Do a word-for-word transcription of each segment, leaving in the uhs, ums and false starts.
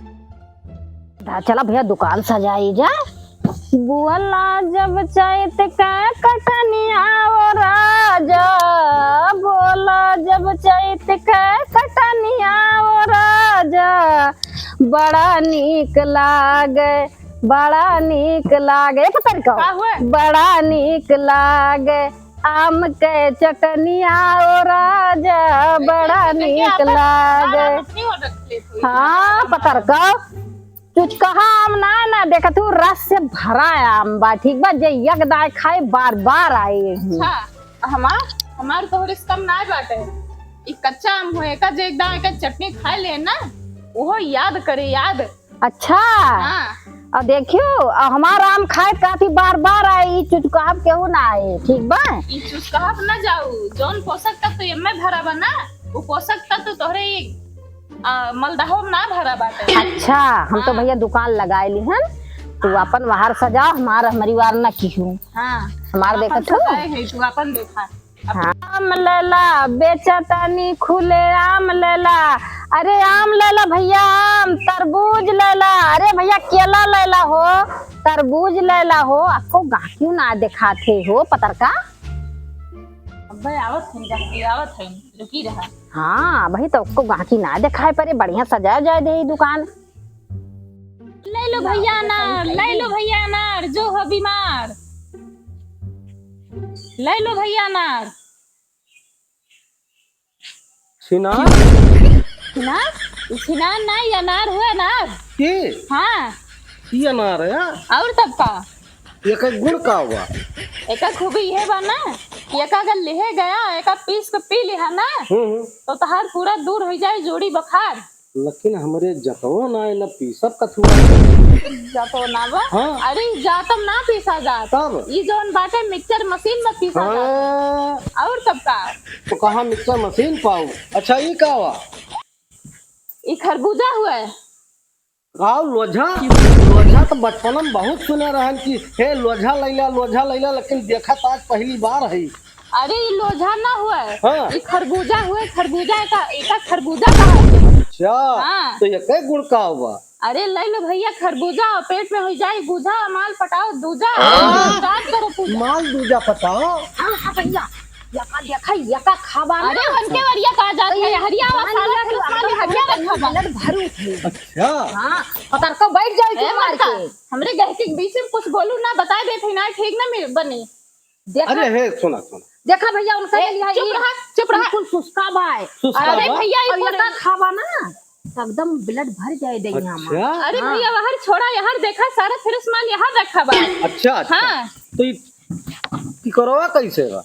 दा, चला भैया, दुकान सजाई जा। बोला जब चैत के कटनिया ओ राजा, बोला जब चैत के कटनिया ओ राजा, बड़ा नीक लागे, बड़ा नीक लागे। ए, पता नहीं का कहो। हुआ? बड़ा नीक लागे आम के चटनिया ओ राजा, बड़ा नीक लागे। हाँ, पतरका, चुचकहा आम ना, ना देखत हूँ, रस से भरा आम बा, ठीक बा, जे एक दाए खाए, बार बार आए। अच्छा, हमार, हमार तोहरे से कम ना बाटे। ई कच्चा आम होए, एका जे एक दाए का चटनी खाए ले ना, ओहो याद करे, याद। अच्छा। हाँ। अब देखियो, अब हमार आम खाए खातिर बार बार आए, ई चुचकाहब केहू ना आए, ठीक बा? ई चुचकाहब ना जाऊ, जौन पोषक तत्व एमे भरा बा ना, वो पोषक तत्व तोहरे ई, आ, मलदहो में ना भरा बाटे। अच्छा, हम तो हाँ। भैया दुकान लगाए ली हन, तू हाँ। अपन वहार सजाओ, हमार हमरी वार ना किहू। हाँ। हमार हम देखत अपन हो? सजाए है, तू अपन देखा। हाँ। आम लेला, बेचतानी खुले आम लेला। अरे आम लेला भैया, आम, तरबूज लेला। अरे भैया, केला लेला हो, तरबूज लेला हो। अक्को गाहकी ना देखात है हो, पतरका। अबे आवत है, गाहकी आवत है, रुकी रहा। हाँ, वही तो, अक्को गाहकी ना देखाए परे, बढ़िया सजाए जाए दे ई दुकान। ले लो भैया अनार, ले लो भैया अनार, जो हो बीमार। ले लो भैया अनार। छिनार? छिनार? ई छिनार ना, ई अनार हुआ अनार। के? हाँ। ई अनार है? और तब का? एकर गुण का हुआ? एकर खूबी ये बा ना कि एका अगर लिहे गया, एका पीस के पी लिहा ना, हम्म, हम्म। तो तहार पूरा दूर हो जाए जोड़ी बुखार। लेकिन हमरे जतवो ना है, ना पीसब कथुआ। जतो ना बा? हाँ। अरे, जातम ना पीसा जात। तब? ई जौन बाटे mixer machine में पीसा जात। हाँ। और तब का? तो कहाँ mixer machine पाऊ? अच्छा, ई का हुआ? ई खरबूजा हुआ है। आओ लोझा, लोझा तो बचपन में बहुत सुने रहन कि हे लोझा लैला, लोझा लैला, लेकिन देखत आज पहली बार है। अरे, ई लोझा ना हुए, हाँ। ई खरबूजा हुए, खरबूजा एका, एका खरबूजा कहा है। अच्छा, हाँ। तो ये कै गुण का हुआ? अरे, ले लो भैया खरबूजा, पेट में हो जाए गुजा, माल पटाओ दूजा, हाँ। स्टार्ट करो पूजा। माल दूजा पटाओ। हाँ, हाँ भैया, यका देखा, यका खाबा ना। अरे, हमके वरिया कहा जात है, हरिया वा साला, फिर साले हरिया वा खाबा। ब्लड भरू थे। अच्छा। हाँ, पतर को बैठ जाओ ए, के मार मत के। हमरे गहकी के बीच में कुछ बोलू ना, बताए देत है ना, ठीक ना मिल-, बनी। देखा? अरे हे, सुना, सुना। देखा भैया, उनका ए, ले लिया चुप ये रहा, चुप रहा। बिल्कुल सुस्का बा है। सुस्का अरे बा? भैया, ये और ये पूरे का खाबा ना, तो एकदम ब्लड भर जाए दहिया में। अच्छा। अरे हाँ। भैया, वहर छोड़ा, यहर देखा, सारा फ्रेश माल यहर रखा बा। अच्छा, अच्छा। हाँ। तो ये टिकोरवा कैसे बा?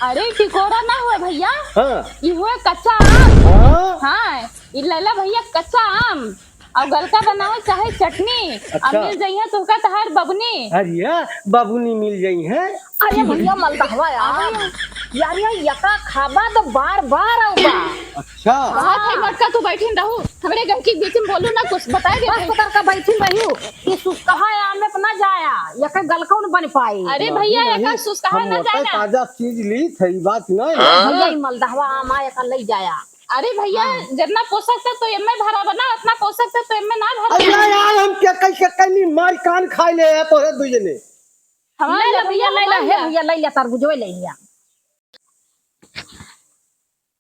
अरे, टिकोरा ना हुए भैया, हाँ। ई हुए कच्चा आम। हाँ। हाँ, ई लैला भैया कच्चा आम, और गलका बनाओ चाहे चटनी, अच्छा। और मिल जइहे तुहका तहार बबुनी। अरे, बबुनी मिल जइहे। अरे भैया, मलदहवा यार, अरे। यार, यार, यका खाबा तो बार बार आऊबा। अच्छा। बहुत है मटका, तू बैठिन रहू। हमरे घर के बीच में बोलू ना, कुछ बताए दे बस भाई। पकड़ के बैठी रहियो, ये सुस्कहा आम में ना जाया, या कहीं गलकौन बन पाई। अरे नहीं, भैया, नहीं, एका सुस्कहा हम ना मोटा जाना। ताजा चीज ली थे, ई बात नहीं। भैया, ई मलदहवा आम आया का ले जाया। अरे भैया, हाँ। जितना पोषक तत्व एमे भरा बा ना, उतना पोषक तत्व एमे ना भरा अरे बा। यार, हम क्या कैसे कहीं मार कान खाए ले है तोरे दुई जने। हमारे ले लो भैया, ले लो, हमारे हे भैया। भैया, ले ले तरबूजवे ले लिया।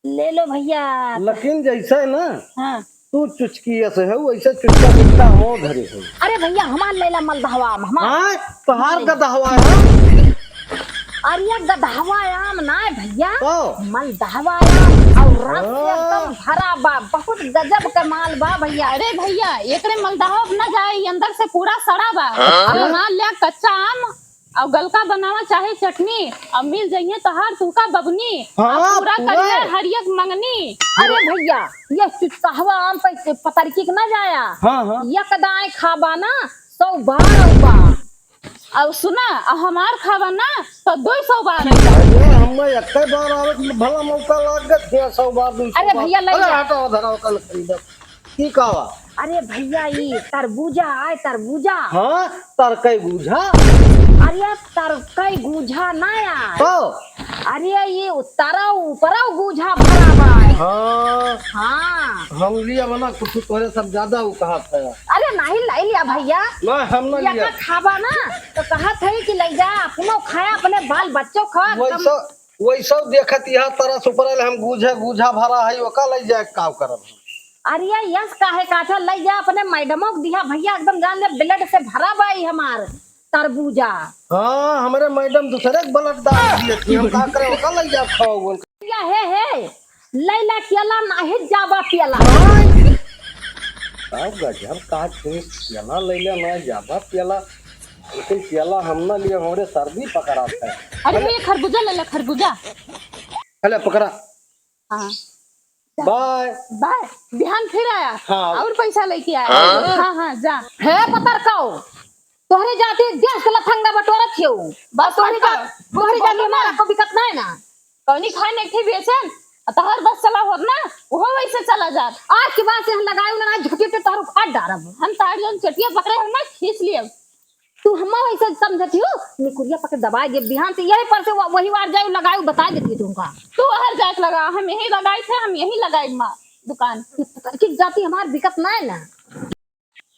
ले लो भैया। लेकिन जैसे ना, हाँ। तू चुचकी ऐसे है, वैसे चुचका चुचका हमो घरे है। अरे भैया, हमार ले ला मलदहवा आम, हमार। हाँ, तोहार ले ला। गदहवा है। अरे ये गदहवा आम ना है भैया, तो? मलदहवा आम और रस हाँ। एकदम भरा बा, बहुत गजब के माल बा भैया। अरे भैया, एकरे मलदहवा ना जाए, ये अंदर से पूरा सड़ा बा। हाँ। हमार ले कच्चा आम, अउ गलका बनावा चाहे चटनी, अउ मिल जइहे तोहार तुहका बबनी, हाँ, अउ पूरा पूरा। करिया हरियक मंगनी। अरे भैया, ये चुचकहवा आम पे पतरकी के ना जाया। हाँ, हाँ। एक दाएं खाबा ना, सौ बार आऊबा। अउ सुना, अउ हमार खाबा ना, तो दो सौ बार आऊबा। अरे, हमें एक बार आवे के भला मौका लाग गया, सौ बार, दो सौ अरे बार। भैया, ले अरे, जा। हटाओ, धराओ, कल खरीदो। की कहवा? अरे भैया, ई तरबूजा आय, तरबूजा। हाँ, तरकई बूझा। अरे, तरकई बूझा ना आय। तो? अरे, ये उत्तरा ऊपरा गूझा भरा बा। हाँ। हाँ। हम लिया बना कुछ तोरे सब ज्यादा उ कहा था। अरे, नहीं लाई लिया भैया। ना, हम ना ये लिया। का खाबा ना, तो कहा थे कि ले जा, अपनो खाया, अपने बाल बच्चों खा। वैसा, वैसा देखत यहाँ तरस ऊपर आइल, हम गूझा, गूझा भरा है, ओका ले जाए, का करब हम? अरे, यस काहे का था, ले जा, अपने मैडमों को दिया भैया, एकदम जान ले, ब्लड से भरा बा ई हमार तरबूजा। हाँ, हमरे मैडम दूसरे के ब्लड डाल दिए थी, हम का करे, ओका ले जा खाओ बोल। या हे, हे, लैला केला नाही जाबा पेला। का गजब का थे, केला लैला ना जाबा पेला, लेकिन केला हम ना लिए, हमरे सर्दी पकड़ा था। अरे, ये खरबूजा ले ले, खरबूजा। चले पकड़ा। हाँ। बाय। बाय। बिहान फिर आया। हाँ। और पैसा लेके आया। हाँ। हाँ, हाँ, जा। हे पतरकाओ, तोहरे जाति देश के लफंगा बटोरत हियो। बस तोहरे पतरकाओ, जा-, तोहरे जाति पतरकाओ। हमारा को बिकत ना है ना। कौनी खान एक थी बेचन, आ तोहर बस चला होत ना, वो वैसे चला जात। आज के बाद से हम लगाए ना, झुके पे तोहर उखाड़ डारब। हम तार जौन चटिया पकड़े हम ना, खींच लिए। तू हम्मा वैसे समझत हियो, निकुरिया पके दबाए दे बिहान से, यही पर से व-, वही वार जाए लगाए, बताए देती तुमका। तू हर जात लगा, हम यही लगाई थे, हम यही लगाई माँ दुकान। ये पता कि जाति हमार बिकत ना है ना।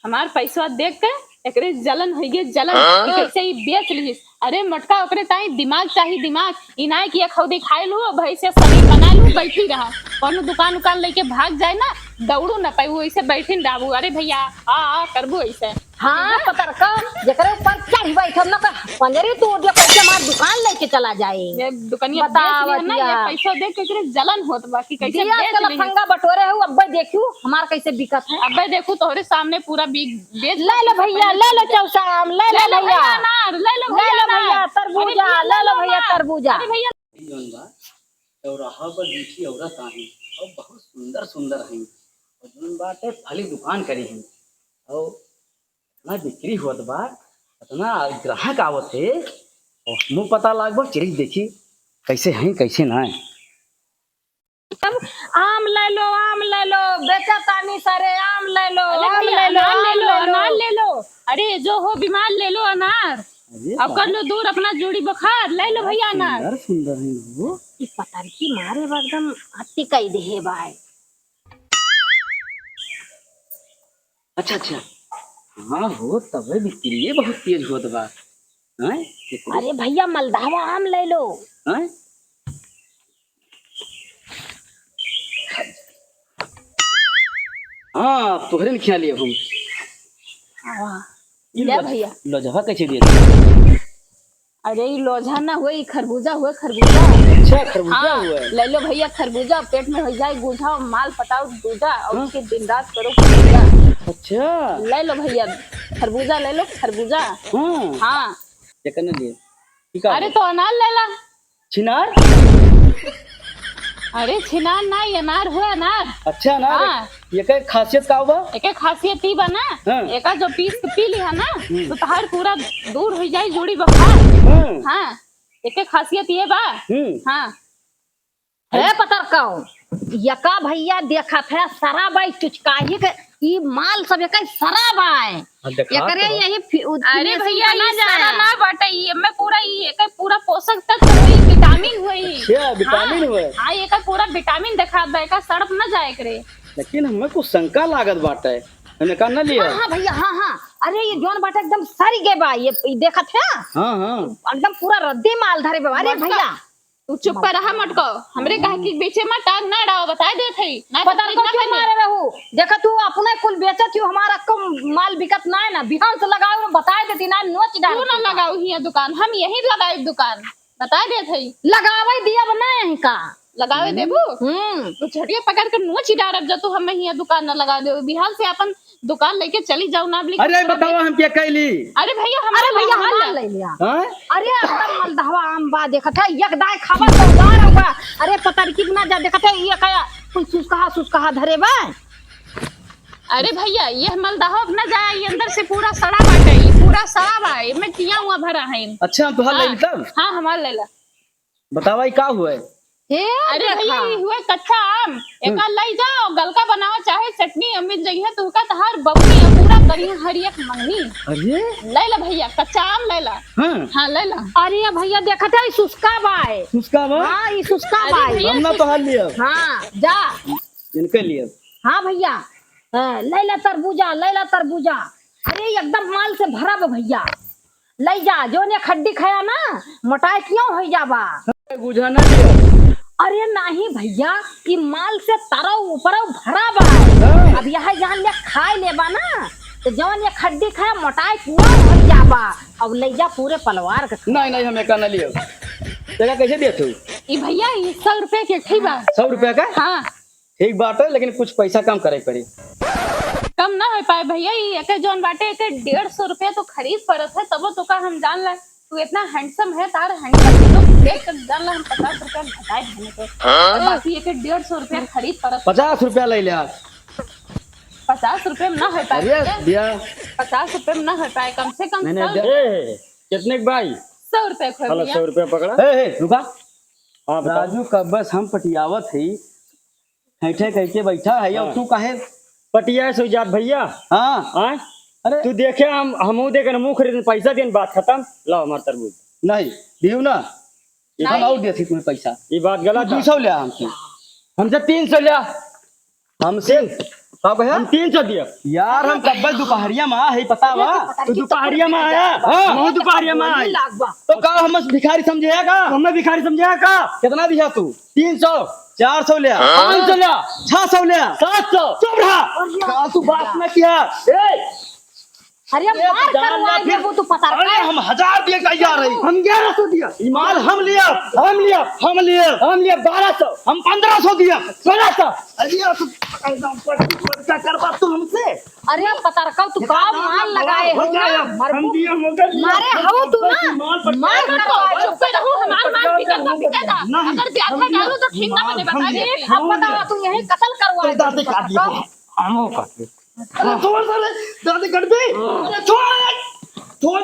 हमार पैसवा देख के एकरे जलन होई गे, जलन। हाँ? कि कैसे ई बेच लिहिस। अरे मोटका, ओकरे ताई दिमाग चाही, दिमाग। ई ना कि एक हौदी खाए लू, भैंस से शरीर बना लू, बैठी रहा। कौनो दुकान उकान लेके भाग जाए ना, दौड़ू ना पाई, ऐसे बैठी न रहबू। अरे भैया, आ, आ, करबू ऐसे। हाँ, पतरका, जेकरे ऊपर चढ़ बैठब ना, तो पंजरी तोड़ दिया, कैसे हमार दुकान लेके चला जाए। ये दुकनिया बेच लिया ना, बतावतिया। ये पैसा दे के एकरे जलन होत बा कि कैसे दिया बेच के लिया। लफंगा बटोरे हो, अब्बे देखू हमार कैसे बिकत है। अब्बे देखू तोहरे सामने पूरा बिक, बेच ले लो भैया, ले लो चौसा आम, ले लो भैया। अनार, ले लो भैया, तरबूजा, ले लो भैया, तरबूजा। अरे भैया। जौन बा, चौराहा पर बैठी औरत आई, और बहुत सुंदर सुंदर हैं, और जौन बाटे फली दुकान करी हैं, और इतना बिक्री होत बा, इतना ग्राहक आवत है, और हमू पता लाग बा, चली देखी कैसे हैं, कैसे ना है। सब आम ले लो, आम ले लो, बेचा तानी सारे, आम ले लो, अरे आम भैया, ले लो, अनार ले आम लो, ले लो। अनार ले लो। अरे जो हो बीमार ले लो अनार। अरे अब कर वाह। लो दूर अपना जोड़ी बुखार, ले लो भैया अनार। सुंदर सुंदर है हो। ई पतरकी मारे बा एकदम अति कई देहे बाय। अच्छा, अच्छा। हाँ हो, तबे बिक्रिये बहुत तेज होत बा। हैं? अरे भैया, मलदहवा आम ले लो। हैं? हाँ, तोहरे न खिया लिए हम। हाँ। ई ले लो-, भैया। लोजवा कैसे दिए? अरे, ई लोझा ना हुए, ई खरबूजा हुए, खरबूजा। अच्छा, खरबूजा हाँ, हुए। ले लो भैया खरबूजा, पेट में हो जाए गूंजा, माल पटाओ दूजा, और हाँ। उसके दिन रात करो खरबूजा। अच्छा। ले लो भैया, खरबूजा ले लो, खरबूजा। हाँ। हाँ। ये करने लिए। ठीक है। अरे, तो अनार ले ला। छिनार? अरे छिनार ना, ये अनार हुआ अनार। अच्छा अनार? हाँ। एकर खासियत का बा? एकर खासियत ई बा ना, हाँ। एकर जो पीस के पी लिहा ना, हम्म। तो तहार पूरा दूर हो जाई जोड़ी बुखार। हाँ। हाँ, एकर खासियत ये बा। हम्म। हाँ। हे पतरकाओ, यका भैया देखत है शराब आई चुचकाही के, ई माल सब एकर शराब आए। हाँ, देखा एकरे तो। यही फि-, उ-, अरे फिनिशिंग भैया, ना ई सारा जाए। ना बाटे, ई एमे पूरा, ई एकर पूरा पोषक तत्व होई, विटामिन होई। अच्छा, विटामिन हाँ, होई। हाँ, एकर पूरा विटामिन देखात बा, एकर सड़प ना जाए एकरे। लेकिन हमें कुछ शंका लागत बाटे, हमें का ना लिया। हाँ, हाँ भैया, हाँ, हाँ। अरे ये जौन बाटे एकदम सरी गे बा, ये, ये देखत है? हाँ, हाँ। एकदम पूरा रद्दी माल धरे बा। अरे मटका। भैया, तू चुप कर रहा मटको, हमरे गाहकी के बीचे में टांग ना अड़ाओ, बताए देत हई। ना तो पता ठीक नहीं ना क्यों बने। मारे रहू, देखा तू अपने कुल बेचत हूँ, हमारा कम माल बिकत ना है ना, बिहान से लगाओ बताए देती ना, नोच डाल तू ना देती। लगाऊ हिया दुकान, हम यही लगाई दुकान, बताए देत हई। लगावे दिया बना यहीं का। लगावे हम्म। देबू? हम्म। तू छटिया पकड़ के नोच डारब, जो तू हमें हिया दुकान ना लगा देबू। बिहान से अपन दुकान लेके चली जाऊ ना, अब लेकिन अरे पूरा बताओ, हम क्या कैली? अरे भैया, हमार अरे भैया, हमार हमार ले ले लिया। हाँ? अरे एकदम मलदहवा आम बा, देखत है, एक दाए खावा तो उधार हुआ। अरे पतरकी ना जा, देखत है, ये कया कुल सुसकहा, सुसकहा धरे बा। अरे भैया, ये मलदहवा ना जाए, ये अंदर से पूरा सड़ा बाटे, ये पूरा सड़ा बा, एमे किया हुआ भरा है। अच्छा, हम तोहार हाँ, ले ली तब? हाँ, हमार ले ला। बतावा, ई का हुए? हे, अरे देखा। भैया, ई हुए कच्चा आम। हम्म। एका लई जाओ, गलका बनावा, चाहे चटनी, अमित जइहे, तुहका तहार बबुनी है, पूरा अरे हरिया के मंगनी। अरे? ले ला भइया, कच्चा आम ले ला। हाँ। हाँ, ले ला। अरे भइया, देखत है, ई सुस्का बा है। सुस्का बा? हाँ, ई सुस्का अरे बा है। भइया, हम ना सुस- तोहार लिया। हाँ, जा। इनके लिए। हाँ भइया, हाँ, ले ला तरबूजा, ले ला तरबूजा। अरे एकदम माल से भरा बा भइया। लइ जा, जौन एक खड्डी खाया ना, मोटाए क्यों होइ जाबा? बुझा ना दिया। अरे नाही भइया, ई माल से तरौ उपरौ भरा बा। हाँ। अब यह जान ले खाए लेबा ना, तो जौन एक खड्डी खाया मोटाए क्यों होइ जाबा। अब लइ जा पूरे पलवार के। नहीं, नहीं, हम एका ना लियो। तेरा कैसे दिया तू? ई भइया, ई सौ रुपया के ठीक बा। सौ रुपया का? हाँ। ठीक बाटे, लेकिन कुछ पैसा कम करे के पड़ी। कम ना होइ पाए भइया, ई एके जौन बाटे, एके डेढ़ सौ रुपया तो खरीद पड़त है, तबो तो का हम जान ला, तू इतना handsome है, तार handsome look देख के जान ला, हम पचास रुपया घटाए देने के। हाँ? बाकी एके डेढ़ सौ रुपया खरीद पड़त। पचास रुपया ले ले आज। पचास रुपया में ना होइ पाए अरे भइया। दिया। पचास रुपया में ना होइ पाए, कम से कम नहीं, नहीं, सौ। दिया। ए, कितने के भाई? सौ रुपया खोए चलो, भइया। सौ रुपया पकड़ा। ए, ए, रुका। हाँ, बताओ। राजू, कब से हम पटियावत ही, ठेठे कह के बैठा है, हाँ। तू काहे? पटिया से जात भइया। हाँ। हाँ? अरे। तू देखे, हम, हमहू देखे, हमहू खरीदन, पैसा देन, बात खतम। लाओ हमार तरबूज। नहीं, दियो ना। हम नहीं। और देती तुम्हें पैसा। ई बात गलत तू है। दो सौ ले हमसे। हमसे तीन सौ ले। हमसे? का कहे? हम तीन सौ दिया। यार, हम कब्बे दुपहरिया में आ है, पता बा? तू दुपहरिया में आया? हाँ। हमहू दुपहरिया में आया। तो का हम भिखारी समझे है का? हमें भिखारी समझे है का? कितना दिया तू? तीन सौ, चार सौ ले, हाँ। पाँच सौ ले, छह सौ ले, सात सौ। चुप रहा। अरे का तू बात ना किया? ए! अरे ए, मार जान करवा ले फिर। देबू तू पता अरे है। हम हजार दिए तैयार है। हम ग्यारह सौ दिया। ई माल हम लिया, हम लिया, हम लिया, हम लिया बारह सौ। हम पन्द्रह सौ दिया, सोलह सौ। अरे यार, तू एकदम पटका करवा तू हमसे। अरे पतरकौ, तू का माल लगाए हो ना? मरबू। मारे हऊ तू ना। मार करवा, चुप्पे रहू, हमार माल बिकत बा, बिकत बा। अगर ज्यादा डालो तो ठीक ना बने, बता दे। अब बतावा, तू यही कत्ल करवा दे। अरे छोड़ सारे, दादी कट गई। अरे छोड़, छोड़।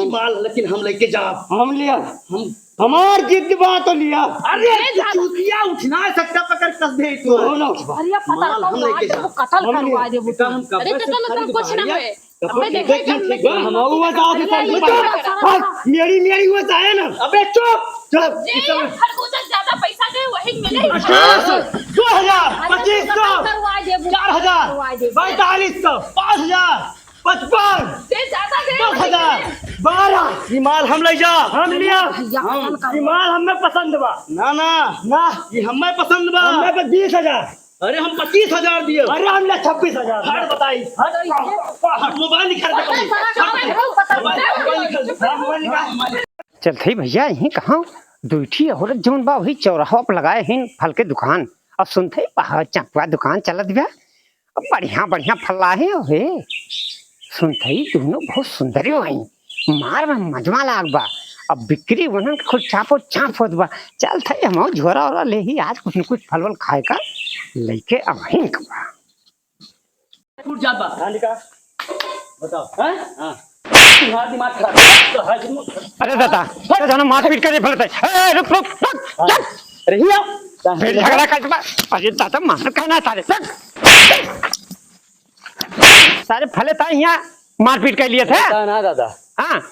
ई माल लेकिन हम लेके जाब। हम लिया। हम हमार जिद बा तो लिया। अरे, चूतिया उठना है, सक्का पकड़ कस दे तू। अरे, पता माल हम लेके जाब। कत्ल करवा देबू। हम कब से खरीद कुछ ना है। अबे, देखो, देखो, एकदम देखो, हम हुआ था, अबे, अबे, अबे, अबे, मेरी, मेरी हुआ था, है ना? अबे, चुप, चुप। जे खरबूजा ज्यादा पैसा दे, वही मिले। अठारह सौ, दो हजार, अरे, पच्चीस सौ, करवा देबू। चार हजार, करवा देबू। पैंतालीस सौ, पाँच हजार। पचपन, दे ज्यादा दे, दस हजार, बारह। ई माल हम ले जा। हम लिया। भैया, हाँ। ई माल हमें पसंद बा। ना, ना, ना। ई हमें पसंद बा। हमें पे बीस हजार। अरे, हम पच्चीस हजार दिए। अरे, हम ले छब्बीस हजार। हट बताई। हट, हट, मोबाइल निकाल दे पहले। हट, मोबाइल, मोबाइल निकाल दे। हाँ, मोबाइल निकाल, मोबाइल। चल थई भैया, यहीं कहाँ दुई ठी औरत जौन बा, वही चौराहा पर लगाए हैं फल के दुकान। अब सुन थई, पहा चंपवा दुकान चलत बा। अब बढ़िया बढ़िया फल लाए हो हे। सुन थई, दोनों बहुत सुंदर हो हई। मार में मजमा लाग बा। अब बिक्री वनन के खुद चापो चाप होत बा। चल थई, हम झोरा ओरा ले ही आज कुछ न कुछ फल वल खाए का लेके अवहिन का बा। फूट जात बा। हाँ, निका। बताओ। हैं? हाँ। तुम्हारा दिमाग खराब है। अरे दादा, तो जानो मारपीट करे फलत है। ए, रुक, रुक, रुक, हाँ। चल। अरे हिया। फिर झगड़ा कर बा। अरे दादा, मार कहना सारे। चल। सारे फले ता यहाँ मारपीट कर लिए थे। ना, ना दादा। हाँ।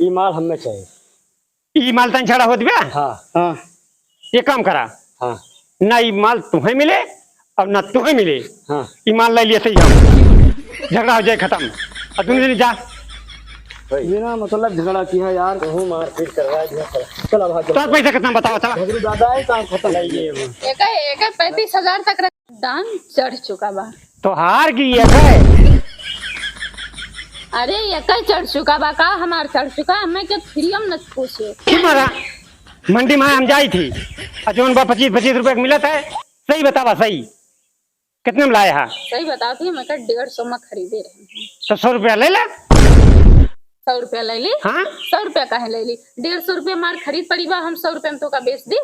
ई माल हमें चाहिए। ई माल तन छड़ा होत बे? हाँ। हाँ। ये काम करा। हाँ। ना ई माल तुहे मिले और ना तुहे मिले। हाँ। ई माल ले लिए सही हम। झगड़ा हो जाए खत्म। और तुम जने जा। भाई। बिना मतलब झगड़ा किया यार। कहूँ मारपीट करवा दिया। चला भाग। तो पैसा कितना बताओ, चला। झगड़ू ज्यादा है, काम खत्म। नहीं, ये वो। एक, एक पैंतीस हजार तक दाम चढ़ चुका बा। तोहार की एक है? अरे, एक ही चढ़ चुका बा का? हमार चढ़ चुका, हमें के फ्रीओ में न पूछे। की मारा? मंडी में हम जाई थी, और जौन बा पच्चीस, पच्चीस रुपए के मिलत है, सही बतावा, सही। कितने में लाए हा? सही बताती हूँ, मैं का डेढ़ सौ में खरीदे रहे हैं। तो सौ रुपया ले ले। सौ रुपया ले ली? हाँ? सौ रुपया काहे ले ली? डेढ़ सौ रुपया मार खरीद पड़ी बा, हम सौ रुपया में तो का बेच दी?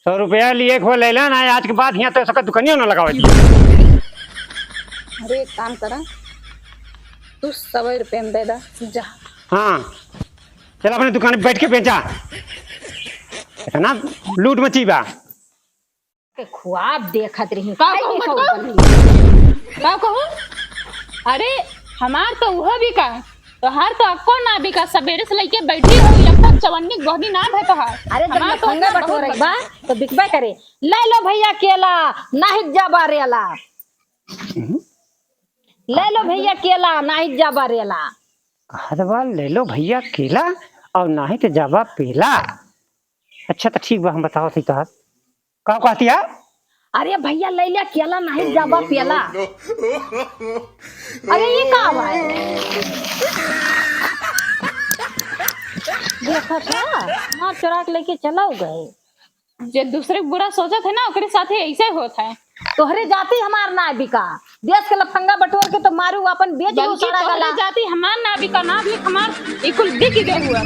सौ रुपया लिए खो ले लेना, आज के बाद यहाँ तो सबका दुकानियों ना लगावे। अरे एक काम करा, तू सौ रुपये में दे दा, जा। हाँ, चल अपने दुकान पे बैठ के बेचा, इतना लूट मची बा। के ख्वाब देखत रही, का खाए कहूँ के बटवा? सौतन रही। का कहूँ? अरे हमार तो उहो बिका, तोहार तो अक्को ना बिका। सबेरे से लइके बैठी हो, एको चवन्नी गोहनी ना भे तोहार। अरे, जब हमार तो लफंगा उतना बटोरे बहुत बा, तो बिकबे करे। ले लो भइया केला, नाहीं जाबा रेला। हम्म। ले लो भइया केला, नाहीं जाबा रेला। कहत बा, ले लो भइया केला और नाहीं तो जाबा पेला। अच्छा, तो ठीक बा, हम बतावत ही तोहार। का कहतिया? अरे भइया, ले ले केला, नाहीं जाबा पेला। अरे, ये का बा? देखत ह, मार चोरा के लेके चला गए। जे दूसरे के बुरा सोचत है ना, ओकरे साथे ऐसे होत है। तोहरे जाति हमार ना बिका, देश के लफंगा बटोर के तो मारू, अपन बेच लू बल्कि सड़ा तोहरे गला। जाति हमार ना बिका, ना भी हमार, ई कुल बिक गए हुआ।